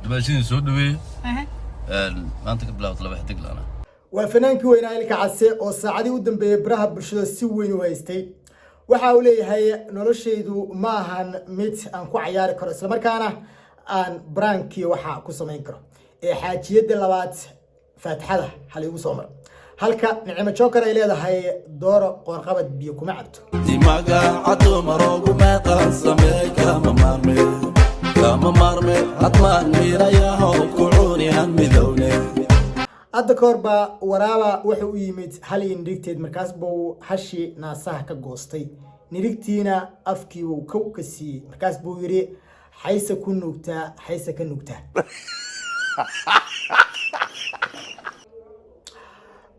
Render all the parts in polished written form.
Dumaashadii soo dhaweeye. Maanta ka bilaabta laba xidig lana. Waa fanaankii weynaa Ilka Case oo saacadii u dambeeyey baraha bulshada si weyn u haystay. Waxa uu leeyahay: "Noloshaydu ma ahan mid aan ku cayaari karo, islamarkaana aan prank-kii waxa ku samayn karo, ee xaajiyadda labaad faatixada hal igu soo maro." Halka Nicimo Joker ay leedahay: "Dooro qoorqabad biyo kuma cabto." Magaca dumaroogu meeqan samee, kama maarme, kama maarme, hadmaan miirayahow ku cuni aan midowne. Hadda ka hor baa waraaba wuxuu u yimid hal iyo nirigteed, markaas buu hashii naasaha ka goostay, nirigtiina afkiibuu kow ka siiyey. Markaas buu yidhi: "Xayse ku nuugtaa, xayse ka nuugtaa."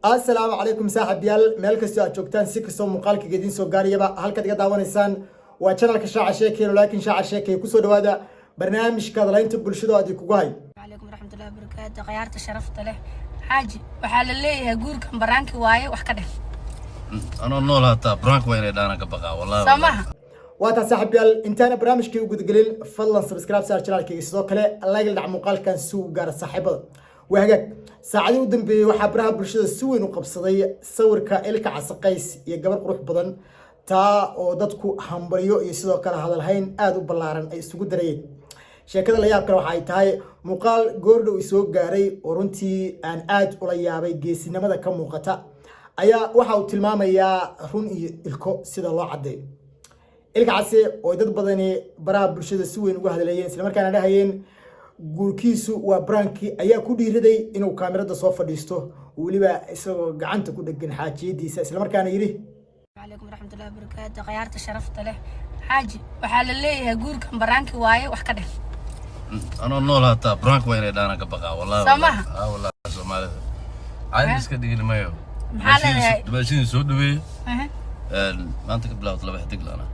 Assalaamu calaykum saaxiibyaal, meel kastoo aad joogtaan, si kastoo muuqaalka idiin soo gaarayaba, halkaad iga daawanaysaan waa channelka Shaaca Sheekey. Laakiin Shaaca Sheekey kusoo dhawaada barnaamijka hadalaynta bulshada oo aad kugu hay. Calaykum waraxmatullahi wabarakaatu. Khayaarta sharafta leh, xaaji, waxaa la leeyahay guurkan prank-i waaye, wax ka dheh. Anoo nool hataa prank waa inay dhaanaan ka baqaa, wallahi. Soo maha? Waa taa saaxiibyaal, intaana barnaamijkii u gudagelin, fadlan subscribe saar channelkayga, sidoo kale like dhac muuqaalkan si uu gaara saaxiibada. Waa hagaag, saacadii u dambeeyey waxaa baraha bulshada si weyn u qabsaday sawirka Ilka Casaqays iyo gabar qurux badan, taa oo dadku hambalyo iyo sidoo kale hadalhayn aada u ballaaran ay isugu darayeen. Sheekada la yaab kale waxa ay tahay muuqaal goordhow isoo gaaray oo runtii aan aad ula yaabay geesinimada ka muuqata ayaa waxa uu tilmaamayaa run iyo ilko sida loo caddeeyo. Ilka Case oo dad badani baraha bulshada si weyn uga hadlayeen, islamarkaana dhahayeen guurkiisu waa prank-i, ayaa ku dhiiraday inuu kaamirada soo fadhiisto, weliba isagoo gacanta ku dhegan xaajiyadiisa, islamarkaana yidhi: Calaykum waraxmatullahi wabarakaatu. Khayaarta sharafta leh, xaaji, waxaa la leeyahay guurkan prank-i waaye, wax ka dheh. Anoo nool hataa prank waa inay dhaanaan ka baqaa, wallahi. Soo maha? Ah, wallahi, Soomaalida caadi iska dhigin mayo. Maxaa leedahay? Dumaashadii soo dhaweeye. Maanta ka bilaabta laba xidig lana.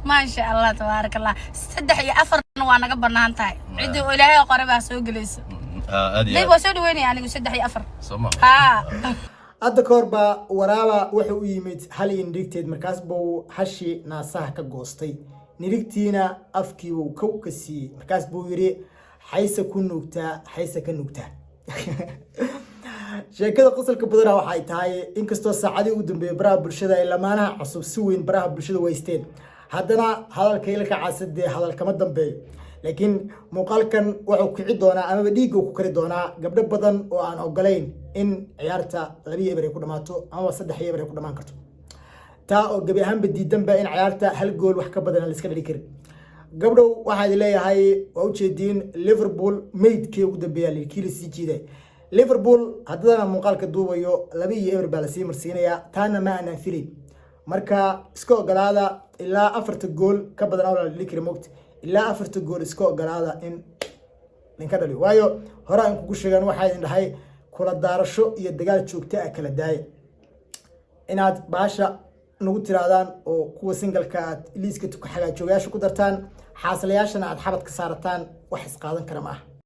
Maasha Allah, tabaaraka Allah. Saddex iyo afarna waa naga banaan tahay, ciddii oo Ilaahay oo qoray baa soo gelaysa. Aad iyo Dayb aad. Waa soo dhaweynaya anigu saddex iyo afar. Soo maha? Haa. Hadda ka hor baa waraaba wuxuu u yimid hal iyo nirigteed, markaas buu hashii naasaha ka goostay, nirigtiina afkiibuu kow ka siiyey. Markaas buu yidhi: "Xayse ku nuugtaa, xayse ka nuugtaa." Sheekada qosolka badana waxay tahay, inkastoo saacadii ugu dambeeyey baraha bulshada ay lamaanaha cusub si weyn baraha bulshada weysteen, haddana hadalka Ilka Case dee hadal kama dambeeyo. Laakiin muuqaalkan wuxuu kici doonaa amaba dhiigga ku kari doonaa gabdho badan oo aan ogolayn in ciyaarta 2-0 ay ku dhamaato amaba 3-0 ay ku dhamaan karto, taa oo gebi ahaanba diidanba in ciyaarta hal gool wax ka badan aan la iska dhali karin. Gabdhow, waxaa idin leeyahay, waa ujeediin Liverpool maydkii ugu dambeeya kii lasii jiiday. Liverpool haddadana muuqaalka duubayo 2-0 baa lasii marsiinayaa, taana ma aanan filayn. Marka iska ogolaada ilaa afarta gool ka badan awla la dhali kari mogta, ilaa afarta gool iska ogolaada in ninka dhaliyo. Waayo, hore aan kugu sheegan, waxaa idin dhahay kula daarasho iyo dagaal joogto ah kala daaya. Inaad baasha nagu tiraadaan oo kuwa single-ka aad liiska xagaajoogayaasha ku dartaan, xaaslayaashana aad xabad ka saarataan, wax isqaadan kara ma aha.